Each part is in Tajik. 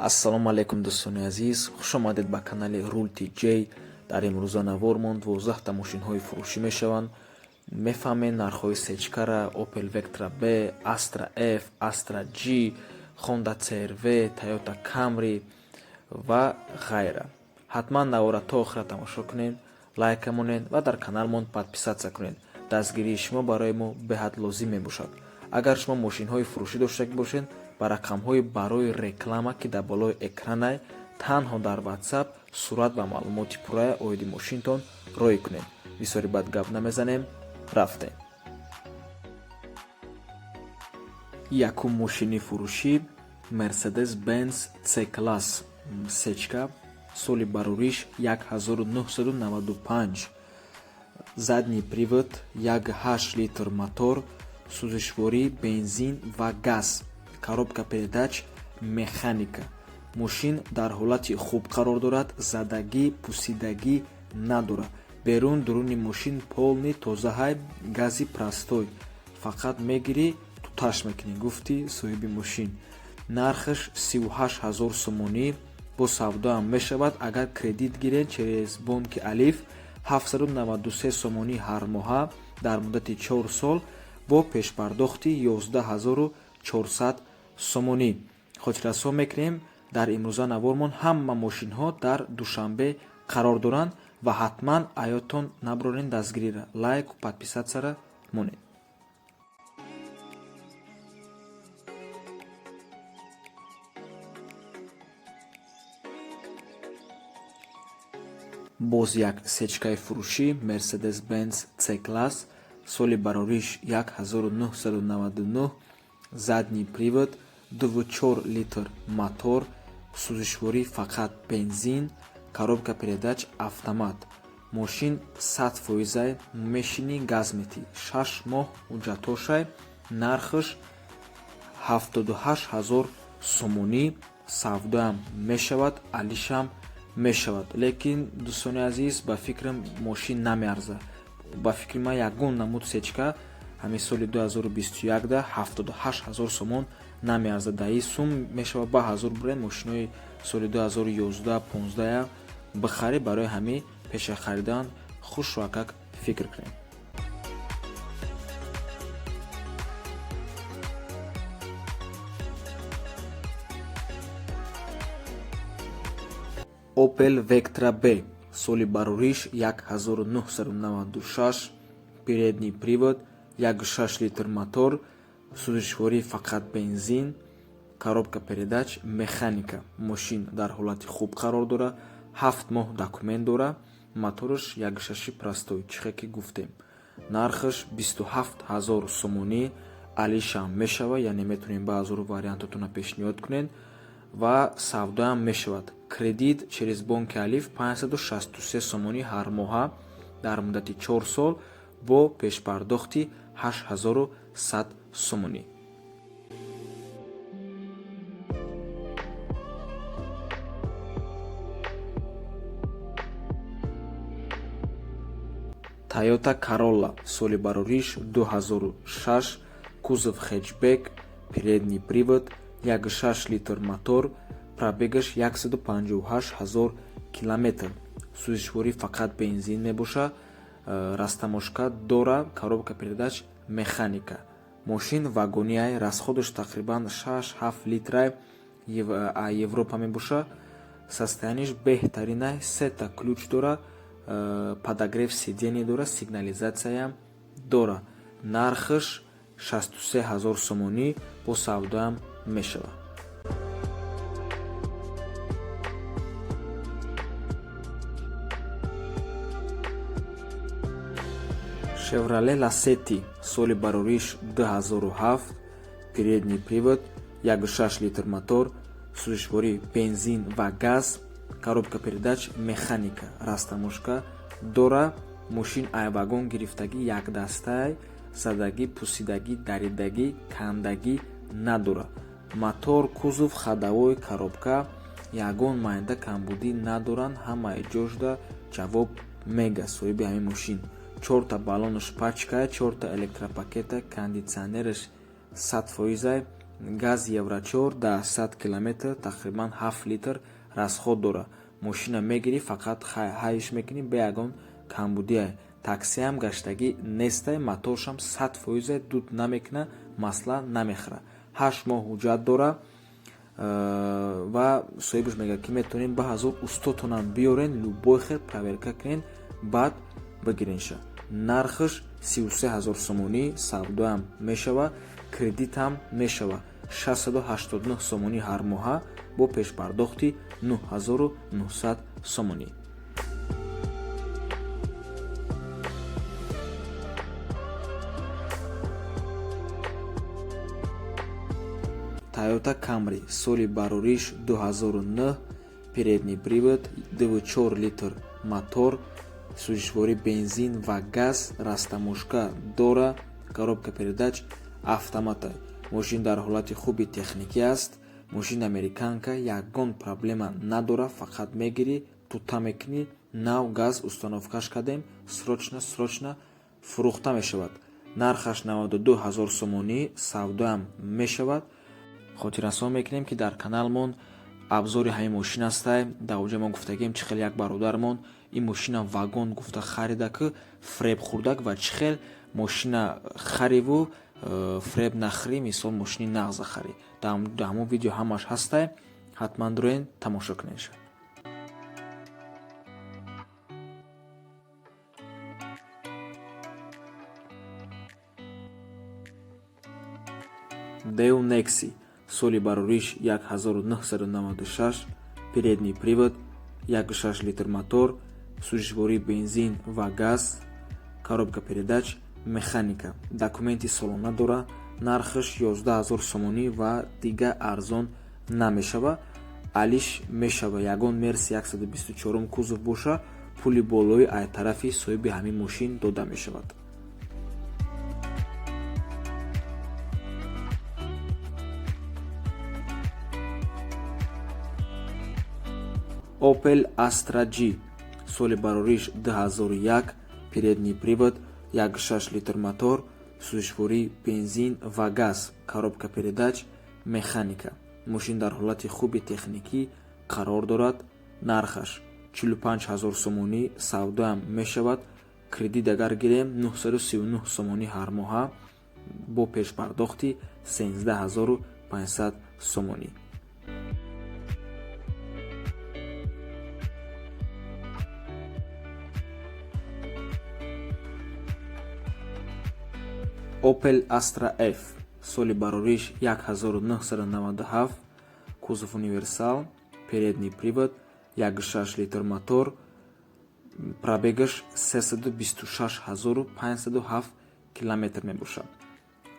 Ассалому алайкум, дӯстони азиз, хуш омадед ба канали Рул TJ. Дар имрӯза навормон 12та мошинҳои фурӯшӣ мешаванд. Мефаҳмед нархҳои сечкара, Opel Vectra B, Astra F, Astra G, Honda CR-V, Toyota Camry ва ғайра. Ҳатман навора то охира тамошо кунед, лайка монед ва дар каналмон подписаться кунед. Дастгирии шумо барои мо беҳад лозим мебошад. Агар шумо мошинҳои фурӯшӣ доштагӣ бошед, ба рақамҳои барои реклама, ки дар болои экранай, танҳо дар WhatsApp сурат ва маълумоти пуррая оиди мошинтон роӣ кунед. Бисёри бад гап намезанем, рафтем. Якум мошини фурӯшӣ Mercedes Benz C-класс сечка, соли барориш 1995, задний привод, 1,8 литр мотор, сӯзишворӣ бензин ва газ, коробка передач механика. Мошин дар ҳолати хуб қарор дорад, задагӣ, пусидагӣ надорад. Берун, дуруни мошин полный тозаҳай, гази простой, фақат мегирӣ, туташ мекунӣ, гуфти соҳиби мошин. Нархаш 38 000 сомонӣ, бо савдоам мешавад. Агар кредит гиред через бонки Алиф, 793 сомонӣ ҳар моҳа дар муддати 4 сол бо пешпардохти 11 400 сомонӣ. Хотиррасон мекунем, дар имрӯза навормон ҳама мошинҳо дар Душанбе қарор доранд ва ҳатман аётон наброрен, дастгирира лайку подписаться ра монед. Боз як сечкаи фурӯшӣ Mercedes Benz C-класс, соли барориш 1999, задний привод, 2,4 литр мотор, сӯзишворӣ фақат бензин, коробка передач автомат. Мошин 100 фоизай, мешинӣ, газ метӣ, 6 моҳ ҳуҷҷатошай. Нархаш 78 000 сомонӣ, савдоам мешавад, алишам мешавад. Лекин, дӯстони азиз, ба фикрам, мошин намеарзад. Ба фикри ман, ягон намуд сечка ҳамин соли 2021 да 78 000 сомон намеарзад. Дар ин сум мешавад ба ҳазор бурен мошинои соли 2011, 15 бихарӣ. Барои ҳамин пеша харидан хушракак фикр кунед. Opel Vectra B, соли барориш 1996, передний привод, 1,6 литр мотор, сӯзишворӣ фақат бензин, коробка передач механика. Мошин дар ҳолати хуб қарор дорад, 7 моҳ документ дорад, мотораш 1,6 простой, чихе ки гуфтем. Нархаш 27 000 сомонӣ, алишам мешавад, яъне метавонем баъзору вариантотонро пешниҳод кунед ва савдоам мешавад. Кредит через бонки Алиф 563 сомонӣ ҳар моҳа дар муддати 4 сол бо пешпардохти 8100 сомонӣ. Toyota Corolla, соли барориш 2006, кузов хэтчбек, передний привод, 1,6 литр мотор, пробегаш 158 ҳазор километр, сӯзишворӣ фақат бензин мебошад, растаможка дора, коробка передач механика. Мошин вагониай, расходаш тақрибан 6-7 литрай, Европа мебошад. Состояниеш беҳтаринай, сета ключ дора, подогрев сиденье дора, сигнализатсияам дора. Нархаш 63 ҳазор сомонӣ, бо савдоам мешавад. Chevrolet Lacetti, соли барориш 2007, передний привод, 1,6 литр мотор, сӯзишворӣ бензин ва газ, коробка передач механика, растаможка дора. Мошин ай вагон гирифтагӣ, якдастай, задагӣ, пусидагӣ, даридагӣ, кандагӣ надорад. Мотор, кузов, ходовой, коробка ягон майда камбудӣ надоранд, ҳамаи ҷошда ҷавоб мега соҳиби ҳамин мошин. Чорта баллонаш пачка, чорта электропакета, кондитсионераш 100 фоизай. Газ Евро 4, дар 100 километр тақрибан 7 литр расход дора. Мошина мегирӣ, фақат ҳайш мекунӣ, бе ягон камбудие. Таксиам гаштагӣ нестай, моторшам 100 фоиза, дуд намекуна, масла намехӯра. 8 моҳ ҳуҷҷат дора ва соҳибаш мегӯяд, ки метавонем ба ҳазор устотонам биёрен, любой хел проверка кунен, баъд бигиренша. Нархаш 33 000 сомонӣ, савдоам мешава, кредитам мешава, 689 сомонӣ ҳар моҳа бо пешпардохти 9900 сомонӣ. Toyota Camry, соли барориш 2009, передний привод, 2,4 литр мотор, сӯзишворӣ бензин ва газ, растаможка дора, коробка передач автомата. Мошин дар ҳолати хуби техникӣ аст. Мошин американка, ягон проблема надора, фақат мегирӣ, тута мекунӣ. Нав газ установкаш кардем, срочно, срочно фурӯхта мешавад. Нархаш 92 ҳазор сомонӣ, савдоам мешавад. Хотиррасон мекунем, ки дар каналмон обзори ҳамин мошин ҳастай. Дар оҷа мо гуфтагем, чӣ хел як бародармон ин мошина вагон гуфта харида, ки фреб хӯрдак, ва чӣ хел мошина хариву фреб нахӯрӣ, мисол, мошини нағза харӣ. Дар ҳамон видео ҳамаш ҳастай, ҳатман дуроен, тамошо кунедша. Дэу Некси, соли барориш 1996, передний привод, 1,6 литр мотор, сӯзишвории бензин ва газ, коробка передач механика, документи солона дора. Нархаш 11 000 сомонӣ ва дига арзон намешава, алиш мешава. Ягон мерси 124 кузов боша, пули болои ай тарафи соҳиби ҳамин мошин дода мешавад. Opel Astra G, соли барориш 2001, передний привод, 1,6 литр мотор, сӯзишвории бензин ва газ, коробка передач механика. Мошин дар ҳолати хуби техникӣ қарор дорад. Нархаш 45 000 сомонӣ, савдоам мешавад. Кредит агар гирем, 939 сомонӣ ҳар моҳа бо пешпардохти 13 500 сомонӣ. Opel Astra F, соли барориш 1997, кузов универсал, передний привод, 1,6 литр мотор, пробегаш 326 507 километр мебошад.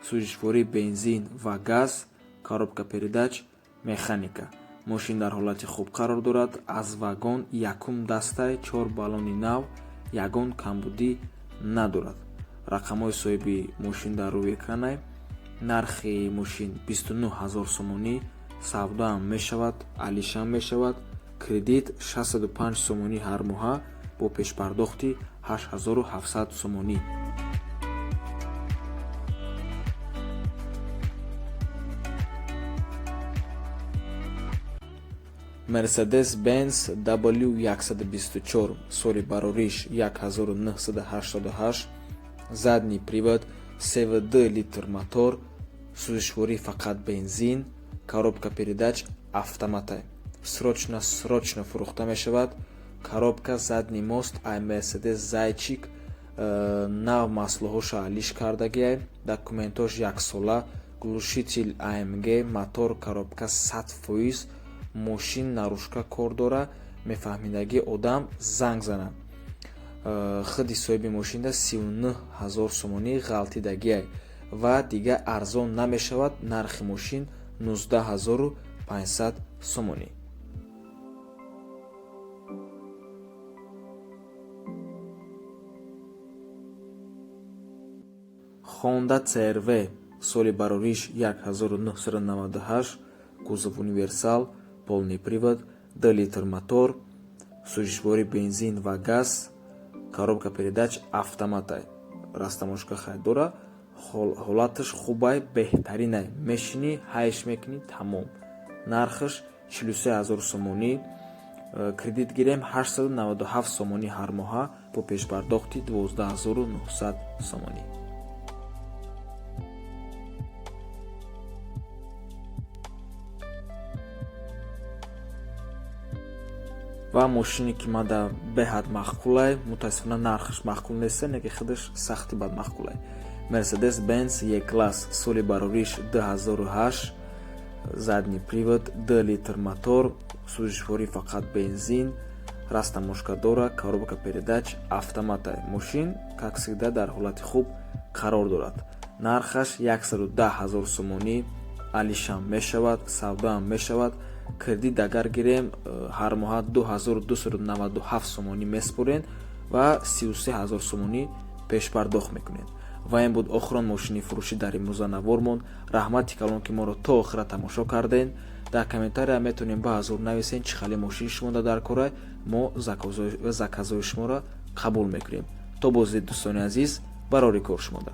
Сӯзишвории бензин ва газ, коробка передач механика. Мошин дар ҳолати хуб қарор дорад, аз вагон якум дастай, чор баллони нав, ягон камбудӣ надорад. Рақамҳои соҳиби мошин дар рӯи экранай. Нархи мошин 29 ҳазор сомонӣ, савдоам мешавад, алишам мешавад. Кредит 605 сомонӣ ҳар моҳа бо пешпардохти 8700 сомонӣ. Mercedes Benz W124, соли барориш 1988, задний привод, 3,2 литр мотор, сӯзишворӣ фақат бензин, коробка передач автомата. Срочно, срочно фурӯхта мешавад. Коробка задний мост ай Мерседес зайчик, нав маслоҳоша алиш кардагиай, документош яксола, глушитель АМГ, мотор, коробка 100%. Мошин наружка кор дора, мефаҳмидагӣ одам занг зана. Худи соҳиби мошинда 39 ҳазор сомонӣ ғалтидагиай ва дига арзон намешавад. Нархи мошин 19 500 сомонӣ. Honda CRV, соли барориш 1998, кузов универсал, полный привод, 2 литр мотор, сӯзишвории бензин ва газ, коробка передач автомата, растаможка хай дора. Ҳолаташ хубай, беҳтаринай. Мешинӣ, ҳайш мекунӣ, тамом. Нархаш 43 000 сомонӣ. Кредит гирем, 897 сомонӣ ҳар моҳа, бо пешпардохти 12 900 сомонӣ. Ва мошине, ки мада беҳад маъқулай, мутаассифона, нархаш маъқул неста, неки худаш сахти бад маъқулай. Мерседес Бенз Е класс, соли барориш 2008, задний привод, 2 литр мотор, сӯзишворӣ фақат бензин, растаможка дора, коробка передач автоматай. Мошин, как всегда, дар ҳолати хуб қарор дорад. Нархаш 110 000 сомонӣ, алишам мешавад, савдаам мешавад. Кредит агар гирем, ҳар моҳа 2297 сомонӣ меспорен ва 33 000 сомонӣ пешпардохт мекунед. Ва ин буд охирон мошини фурӯшӣ дар имрӯза навормон. Раҳмати калон, ки моро то охира тамошо кардем. Дар комментария метавонем ба ҳазур нависен, чӣ хеле мошини шумо дар кора, мо заказои шуморо қабул мекунем. То боздид, дӯстони азиз, барори кор шумода.